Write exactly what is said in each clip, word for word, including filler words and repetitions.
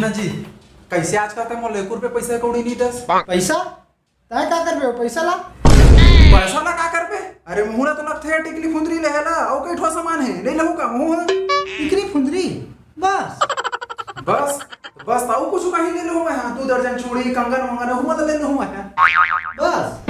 जी, कइसे आजकल तक मोला एको रुपया पइसा कौड़ी नइ दस? पइसा? तैं का करबे ओ पइसा ला? पइसा ला का करबे? अरे मुहूं ला तो लगथे टिकली फुंदरी लेहे ला, अउ कई ठो सामान हे, नइ लेहूं का मुहूं हा? टिकली फुंदरी? बस? बस, बस, अउ कुछु कहीं ले लेहूं मैं हा, दू दर्जन चूड़ी, कंगन वंगन, अहू ला ले लेहूं मैं हा। बस?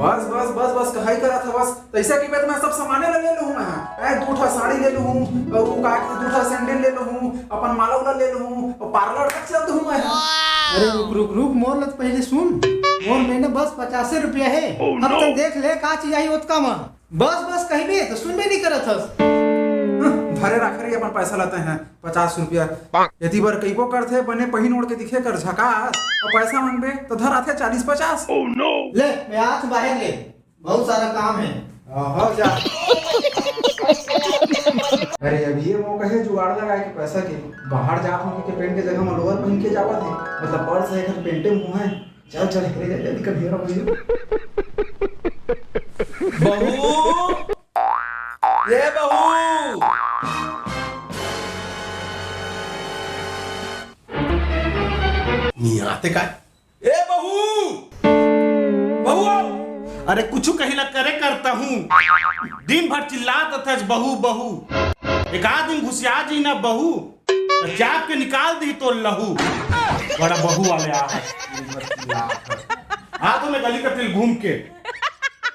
बस, बस, बस, बस, कहाई करत हा बस। तइसे के मैं सब सामाने ला ले लेहूं मैं हा। ए, दू ठा साड़ी ले लेहूं, अउ का, दू ठा सैंडल ले लेहूं, अपन माला उला ले लेहूं, अउ पार्लर तक चल देहूं मैं हा। अरे रुक, रुक, रुक, मोर ला तो पहिले सुन। मोर मेर न बस पचासे रुपया हे। अब तैं देख ले का चीज आही ओतका म। बस, बस कहिबे त सुनबे नइ करत हस। हं, धरे राखे रही अपन पइसा ला तैं हा, पचास रुपया। एती बर कहिबो करथे, बने पहिन ओढ़ के दिखे कर झकास, अउ पइसा मांगबे त धर आथे चालीस पचास। ले, मैं आत हूं बाहिर ले, बहुत सारा काम हे। हाँ, हाँ, जा। अरे, अभी ये मौका हे जुगाड़ लगाए के पइसा के। बाहर जात हूं के पेंट के जगह म लोअर पहिन के जावत हे, मतलब पर्स हे, एकर पेंटे मुंह हे। चल, चल, हेरे जा, जल्दी कर, हेरा भइया। बहू, ए बहू। नइ आते काय? ए बहू, बहू। अरे कुछु कहीं ला करे करता हूँ, दिन भर चिल्लात रथस बहू बहू। एक आध दिन घुसिया जी ना बहू, त चाप के निकाल दी तो लहू। बड़ा बहू वाले आ है। आ तो मैं गली का तिल घूम के,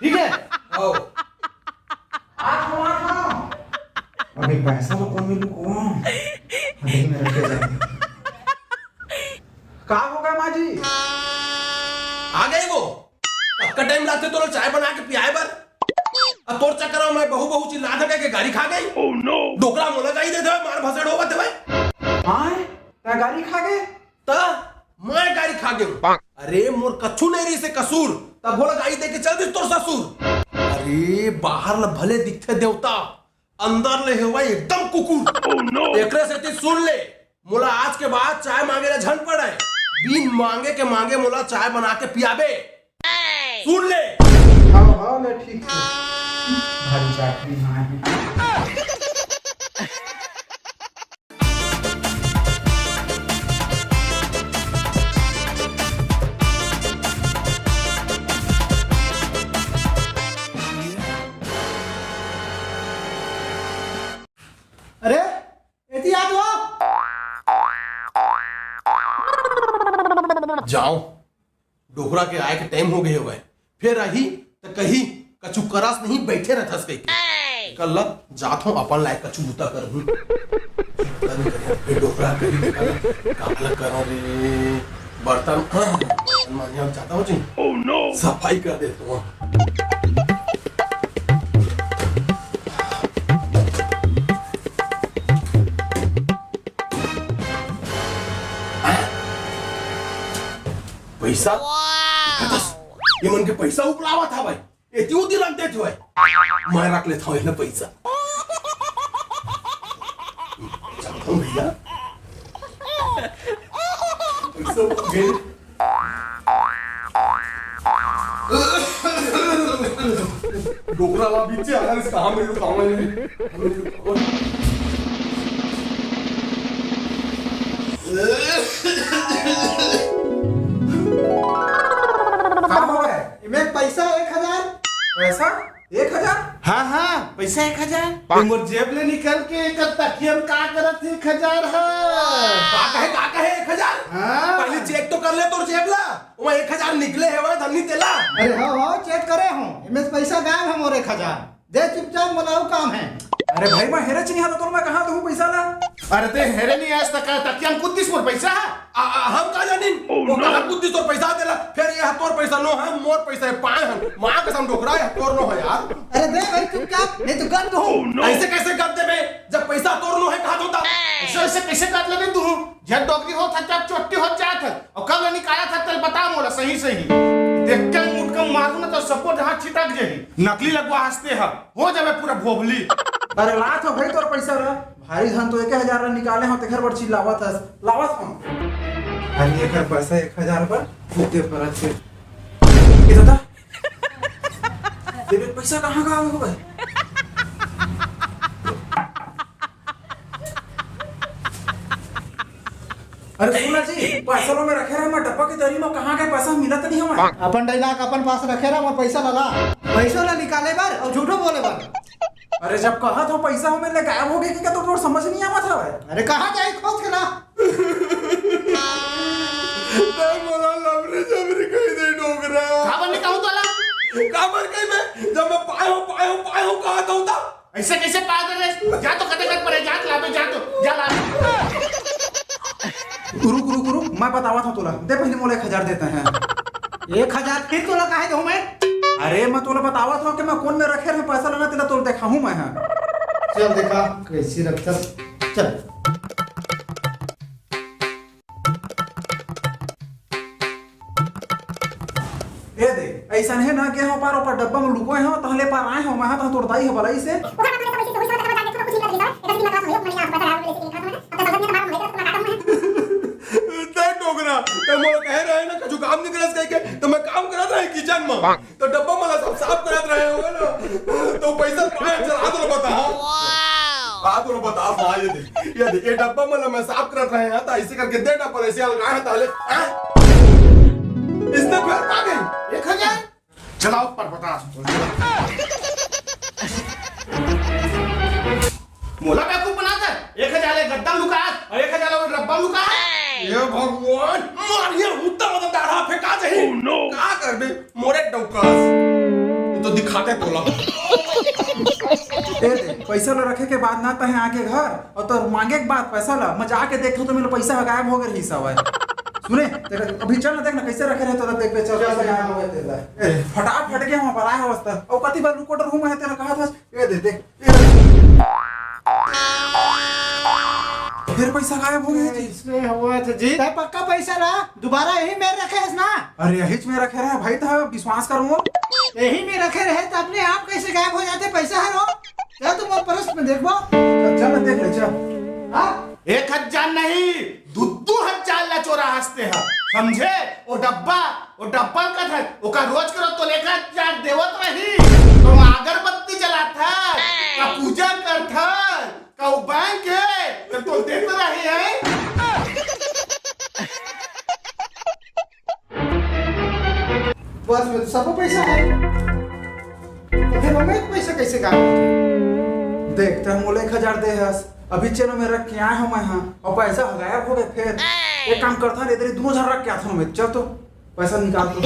ठीक है? आओ। आ तो, आ तो। अबे पइसा तो कौन मिलू कौन? अबे मेरे के जाने। का होगे माँ जी? आ गई वो। कतका टाइम लागथे तोला चाय बना के पियाए बर? अब तोर चक्कर में मैं बहू बहू चिल्लात हंव के गारी खा गई। डोकरा मोला गारी देथे, मार भसड़ होवत हे भाई। हाँ, तैं गारी खा गे? त मैं गारी खा गेंव। अरे मोर कछु नइ रहिसे कसूर, तब भोला गारी दे के चल दिस तोर ससुर। अरे बाहर ल भले दिखथे देवता, अंदर ले हेवय एकदम कुकुर। एकरे सेती सुन ले, मोला आज के बाद चाय मांगे ला झन पड़य। बिन मांगे के मांगे मोला चाय बना के पियाबे। सुन ले। हाँ, हाँ, ले ठीक हे। भारी चाकरी हाँ हे। अरे, एती आ तो। जाओ, डोकरा के आए के टाइम हो गए हवय, फेर आही त कही, "कछु करस नहीं, बइठे रथस," कहिके। कल ला जात हूँ, अपन लायक कछु बूता करहूँ। फिर डोकरा कही, "काला करो रे, बर्तन, हाँ, बर्तन मांजे हम जाता हूँ जी, सफाई कर देता हूँ।" पइसा? ये मन के पइसा उपलावत हवय, एती ओती रख देत हवय। मैं रख लेत हंव एला पइसा। जाथंव भइया। पइसा उठ गे। डोकरा ला बीचे आधार से कहाँ मिल लुकाऊं मैं? का हो गए? एमे पइसा एक हजार। पइसा एक हजार? हाँ, हाँ, पइसा एक हजार। ये मोर जेब ले निकल के एकर तकिया म का करत एक हजार ह? का कहे, का कहे एक हजार? हाँ। पहले चेक तो कर ले तोर जेब ला। ओमा एक हजार निकले हेवय धन्नी तेला। अरे हाँ, हाँ, चेक करे हूँ। एमे से पइसा गायब हे मोर एक हजार। दे चुपचाप, मोला अउ काम हे। अरे भाई, मैं हेरे चिन्हा तो मैं कहाँ दूँ पइसा ला? अरे ते हेरे नहीं आज तक, तकिया म कुद्दिस मोर पइसा। आ, आ, हम का जानिन? वो कहाँ कुद्दिस तोर पइसा तेला? फेर ये तोर पइसा नो हे, मोर पइसा हे, पाए हम। माँ कसम डोकरा हे, तोर नो हे यार। अरे दे भाई चुपचाप, नहीं तो गन दूँ। अइसे कइसे गन देबे? जब पइसा तोर नो हे, कहाँ दूँ तब? अइसे, अइसे कइसे गन लेबे तू? जब डोकरी होत हे, तब चोट्टी होत जात हे। अउ कब ले निकालत हस तेला बता मोला सही सही। देख के मुटका मारू ना तो सबो जहाँ छिटक जाही। नकली लगवा हंसते ह, हो जाबे पूरा भोभली। अरे लात हंव भाई तोर पइसा ला, भारी धन तो एक हजार ला निकाले हंव, तेखर बर चिल्लावत हस, लावत हंव। अरे एकर पइसा एक हजार बर फूके परत हे। ए दादा, तेरे पइसा कहाँ का आवे हो भाई? अरे सुन ना जी, पैसा लो में रखे रहे, मैं डब्बा के दरी में कहाँ गए, पैसा मिलत नहीं हमें। अपन डायलॉग अपन पास रखे रहे, मैं पैसा ला ला। पैसा ला निकाले बर और झूठो बोले बर। अरे जब कहा था पैसा हमें ले गायब हो गए, क्या तो तोर समझ नहीं आवत हवे? अरे कहाँ जाए खोज के ला। तै मोला लबरी जबरी कहि दे डोकरा। काबर नहीं कहूँ तोला? काबर कहि मैं, जब मैं पाए हो, पाए हो, पाए हो कहा था उता। ऐसे कैसे पाए दे रे? जा तो कते कत परे, जा लाबे, जा तो, जा लाबे। रुक, रुक, रुक, मैं बतावा था तोला। दे पहले मोला एक हजार देते हैं। एक हजार फिर तोला काहे दूँ मैं? अरे मैं तोला बतावा था कि मैं कौन में रखे रहे पैसा लाना, तेला तोला देखाहूँ मैं, हाँ। चल देखा, कैसी रखता। चल। ए दे, ऐसा नहीं ना के हो पार ऊपर डब्बा में लुकोए हो, तहले पार आए हो, मैं तो तोर दाई हो बलाई से। ते डोकरा, ते मोर कहे रहे ना, कुछ काम नहीं करस कह के, तो मैं काम करत रहे किचन में। तो डब्बा मला सब साफ करत रहे हो ना, तो पैसा पाए चला तो बता। बात तो बता, हाँ, ये दे, ये दे, ये डब्बा मला मैं साफ करत रहे हैं, तो ऐसे करके दे डब्बा, ऐसे अलगा है, ताले, हाँ? इसने फिर पा गई। एक हजार? चलाओ, पर बता। मोला बेवकूफ बनाता है। एक हजार ले गद्दा लुकास और एक हजार ले डब्बा लुकास। हे भगवान, मारिया हुत्ता मत दाढ़ा फेंका जाही। Oh no! का करबे? मोरे डौकास। ये तो दिखाते तोला। ए दे, पैसा ला रखे के बाद ना तहे आके घर और तो मांगे के बाद पैसा ला, मैं जाके देखूं तो मेरा पैसा गायब हो गया ही सब है। सुने, तेरा अभी चल ना, देख ना कैसे रखे रहे, तो देख ले, चल, चल, पैसा गायब हो गया तेरा। ए, फटाफट के वहाँ पर आया अवस्था। और कति बार लुकोटर हूँ मैं तेरा कहा था, ये दे, देख, ये दे। फिर पैसा गायब हो गया जी। इसमें हुआ था जी। तै पक्का पैसा ला, दोबारा यही में रखे है ना? अरे यही में रखे रहे भाई, था विश्वास करूँ। यही में रखे रहे तो अपने आप कैसे गायब हो जाते पैसा हर हो? क्या तुम और परस में देखबो? चल, चल ना देख ले, चल। हाँ? एक हजार नहीं, दू दू हजार ला चोरा हंसते हैं, समझे? वो डब्बा, वो डब्बा का था, ओका रोज करो तो एक हजार देवत रही, तो अगरबत्ती जलात है, का पूजा करत है, का वो बैंक है, तो, तो देते रहे हैं। बस में तो सबको पैसा है, तो फिर हमें पैसा कैसे गायब होथे? देख, तै मोला एक हजार दे हस, अभी चेनो में रख के आए हो मैं, हाँ, और पैसा गायब हो गए। फिर एक काम करता रे, तेरे दोनों हजार रख के आता हूँ मैं, चल तो पैसा निकाल तो।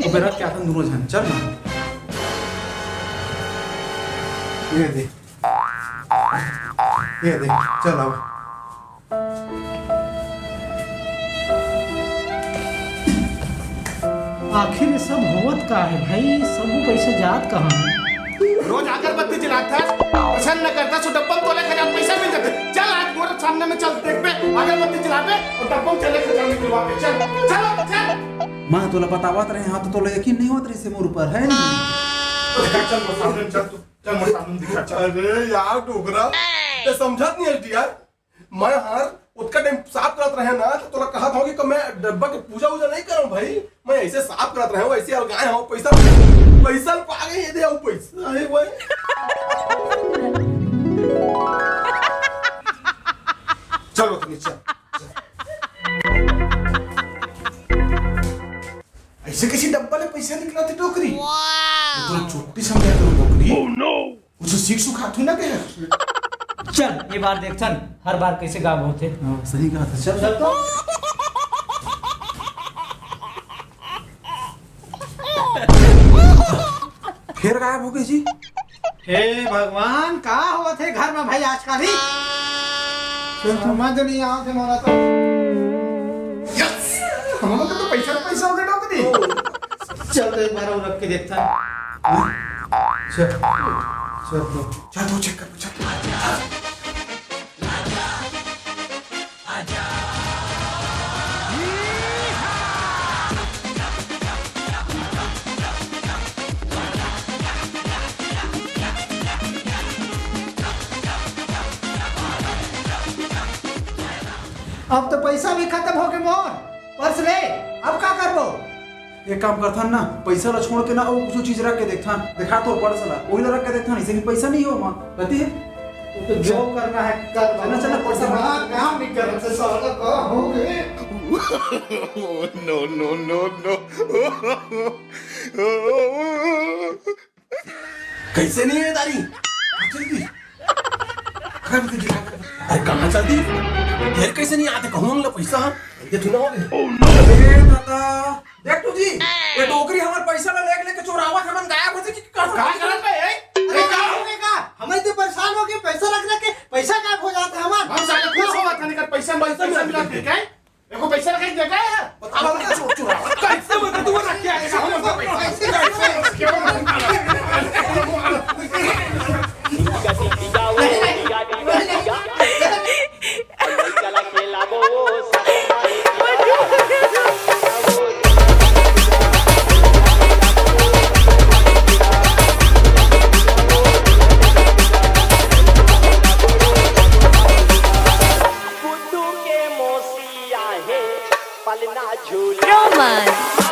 वो मेरा क्या था, दोनों जन, चल ना। ये दे, ये दे, चल अब। आखिर ये सब होवत का है भाई? सब पैसा जात कहाँ है? रोज अगरबत्ती जलात हस, प्रसन्न करत हस, तो डब्बा में तोला एक हजार पैसा मिल जाते। चल, आज मोर सामने में चल, देखबे, अगरबत्ती जलाबे और डब्बा में चले खजाने दिलवाबे। चल, चल, चल। मैं तोला बतावत रहे, हाँ, तो तोला यकीन नहीं होत रहिसे मोर ऊपर, है नहीं? चल, मोर सामने में चल तू, चल, मोर सामने में दिखा, चल। अरे यार डोकरा, तै समझत नहीं है यार, मैं हर ओतका टाइम साफ करत रहे ना, तो तोला कहत हूँ कि मैं डब्बा के पूजा वूजा नहीं करूँ भाई, मैं ऐसे साफ करत रहे हूँ, ऐसे अलगाए हूँ, पैसा, पैसा पा गए, ये दे आओ पैसा है भाई। चलो तो नीचे। ऐसे कैसे डब्बा ले पैसा निकला थे डोकरी? ये तो चोटी समझा करो डोकरी। कुछ सीख सुखात हुई ना के? चल, ये बार देखथन, हर बार कैसे गायब होथे। हाँ, सही कहा था। चल, चल तो। फिर गायब हो गई जी। हे भगवान, का होवत हे घर में भाई आजकल ही? समझ नहीं आवत हे मोला तो। यस! हम लोग के तो पैसा, पैसा हो गया डोकरी। चल तो एक बार और रख के देखता हूँ। चल, चल तो। चल तो चेक कर, चल। अब तो पैसा भी खत्म हो गए मोर पर्स ले, अब का करबो? एक काम करथन ना, पैसा ला छोड़ के ना, वो कुछ चीज रख के देखथन, देखा तो पर्स ला, वही ला रख के देखथन, इसे भी पैसा नहीं हो माँ, कहती है। तो जो करना है कर। चला, चला, पैसा बना। काम नहीं कर रहे, साला, का हो गए? No, no, no, no. कैसे नहीं है दारी? चल दी। अरे कहाँ चल दी? फिर कैसे नहीं आते? कहूँ ला पैसा। ये तू ना हो गए। अरे दादा, देख तू जी, ये डोकरी हमर पैसा ला लेके, लेके चोरावत हमन गायब होते कि का करत है, ए? अरे का हो गए का? हमन तो परेशान हो गए, पैसा रख रख के पैसा गायब हो जाता है हमार। हम साले खुश होवत हन, एकर पैसा, पैसा मिला के, क्या? एको पैसा रखे देता है? बताओ ना, चोर चोरावत। कैसे बता तू रख के आएगा? हम लोग पैसा कैसे, कैसे, क्यों? Roman.